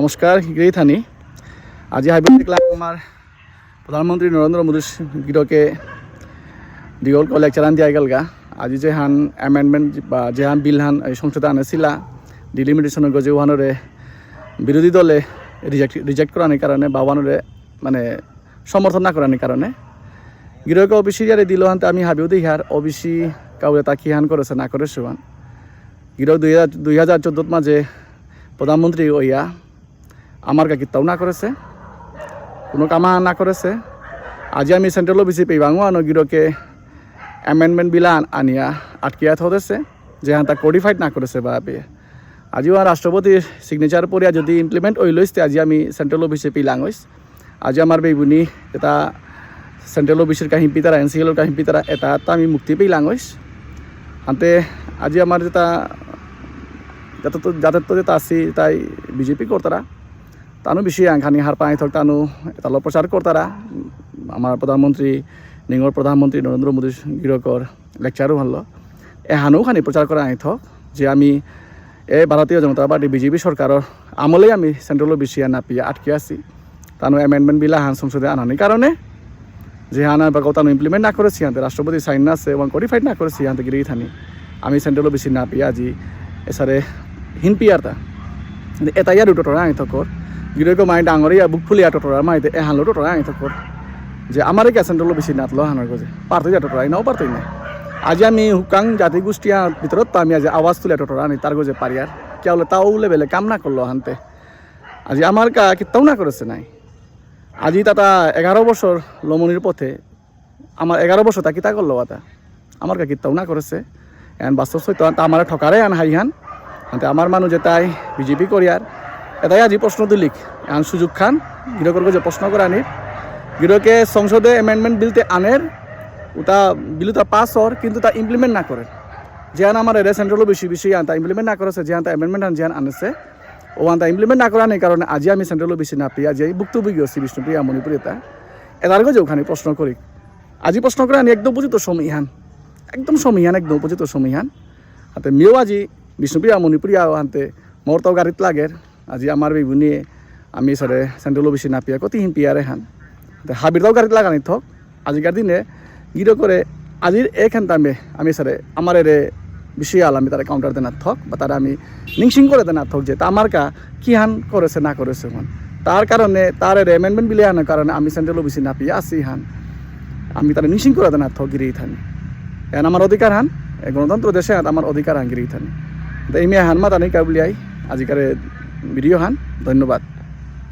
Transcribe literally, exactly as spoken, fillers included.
নমস্কার, গিরি থানি। আজি হাবিয়ে দেখলাম আমার প্রধানমন্ত্রী নরেন্দ্র মোদী গিরকে দীঘল ক লেকচার আন দিয়া গেলগা। আজি যেহান অ্যামেন্ডমেন্ট বা যেহান বিল হান এই সংসদে আনেছিলা, ডিলিমিটেশনর গজে ওহানরে বিরোধী দলে রিজেক্ট, রিজেক্ট করানির কারণে বা ওহানরে মানে সমর্থন না করানির কারণে গিরকে ওবিসি ইয়ারে দিল হানতে আমি হাবিও দেখার ওবিসি কাউরে তা কিহান করেছে না করেছে ওহান। গিরক দুই হাজার, দুই হাজার চোদ্দত মাঝে প্রধানমন্ত্রী ওইয়া আমার কা কিত্তাও না করেছে, কোনো কামা না করেছে। আজি আমি সেন্ট্রাল ওবিসি পেইবাং ওহানো গিরকে অ্যামেন্ডমেন্ট বিলান আনিয়া আটকিয়া থদেছে, যেহান তা কোডিফাইড না করেছে বা পেয়ে। আজি ওহান রাষ্ট্রপতির সিগনেচার পরিয়া যদি ইমপ্লিমেন্ট ওই লইসতে আজি আমি সেন্ট্রাল ওবিসি পেইলাং ওইস। আজি আমার বেইবুনি এটা সেন্ট্রাল ওবিসির কাহিন পিতারা, এনসিএল কাহিন পিতারা, এটা তো আমি মুক্তি পেইলাং ওইস। আনতে আজি আমার যেটা যাতে তো, যাতে তো যেটা আসি তাই বিজেপি করতারা। তানু বেশি আংখানি হার পাই থক তানু এটা লো প্রচার করতারা। আমার প্রধানমন্ত্রী, নিঙর প্রধানমন্ত্রী নরেন্দ্র মোদী গিরকর লেকচারও হলো। এহানও খানি প্রচার করা আই থক যে আমি এ ভারতীয় জনতা পার্টি বিজেপি সরকারর আমলেই আমি সেন্ট্রাল ওবিসি না পেয়ে আটকে আছি। তানু অ্যামেন্ডমেন্ট বিল আহান সংসদে আনানির কারণে যেহান বা তানু ইমপ্লিমেন্ট না করেছি আনতে রাষ্ট্রপতি সাইন না আছে এবং কোডিফাইড না করেছি আনতে গিরি থানি আমি সেন্ট্রাল ওবিসি না পেয়ে আজি এসারে হিন পিয়ারতা। কিন্তু এটা ইয়ার টোটরা আই থকর। গিরকে মাই ডাঙরে ইয়া বুক ফুলিয়া টোটরা মাইতে এহানলো টোটরা আই থকর। যে আমারে কে সেন্ট্রাল ওবিসি নাতলো হানার গজে। পারতে যা টোটরা আই নাও পারতে না। আজি আমি হুকাং জাতি গোষ্ঠী আ-, ভিতরত তো আমি আজি আওয়াজ তুলে টোটরা আনি তার গজে পারিয়ার। কে হলে তাও লেভেলে কাম না করলো হানতে। আজি আমার কা কিত্তাও না করেছে নাই। আজি তাতা এগারো বছর লমনির পথে আমার এগারো বছর তা কিতা করলো বাতা? আমার কা কিত্তাও না করেছে। এন বাস্তব সত্য আন তা আমার ঠকারে আন হাইহান। আনতে আমার মানুষ যেতাই বিজেপি করিয়ার। এটাই আজি প্রশ্ন তুলিক। এন সুযোগ খান, গিরকর গজে প্রশ্ন করানির। গিরকে সংসদে অ্যামেন্ডমেন্ট বিলতে আনের, উতা বিল উতা পাস অর, কিন্তু তা ইমপ্লিমেন্ট না করে। যেহান আমার এরে সেন্ট্রাল ওবিসি বিষয় আন তা ইমপ্লিমেন্ট না করেছে, যেহান তা অ্যামেন্ডমেন্ট আন যেহান আনেছে, ও আন তা ইমপ্লিমেন্ট না করানির কারণে আজি আমি সেন্ট্রাল ওবিসি না পেয়ে, আজি এই ভুক্তভোগী আছি বিষ্ণুপ্রিয়া মণিপুরী এটা। এটার গজে ওখানে প্রশ্ন করি। আজি প্রশ্ন করে আনি একদম উপযুক্ত সময় হান। একদম সময় হান, একদম উপযুক্ত সময় হান। হাতে মিও আজি বিষ্ণুপ্রিয়া মণিপুরী আও হানতে মোর তো গাড়িত লাগের। আজি আমার বেগুনিয়ে আমি সারে সেন্ট্রাল ওবিসি না পিয়া কতিহীন পিয়ারে হান। হাতে হাবির তাও গাড়িত লাগানি থক। আজিকার দিনে গিরো করে আজির এখান তামে আমি সারে আমার এরে বিষয় আল আমি তারা কাউন্টার দেনা থক বা তারা আমি নিংসিং করে দেনা থক যে তা আমার কা কি হান করেছে না করেছে হান। তার কারণে তার এরে অ্যামেন্ডমেন্ট বিলে আনার কারণে আমি সেন্ট্রাল ওবিসি না পিয়া আসি হান। আমি তারা নিংসিং করে দেনা থক গিরি থানি। এন আমার অধিকার হান, এ গণতন্ত্র দেশে আমার অধিকার হান গিরি থানি। তো এই মেয়ে হান মা তানি কাবুলিয়াই আজিকার ভিডিও হান। ধন্যবাদ।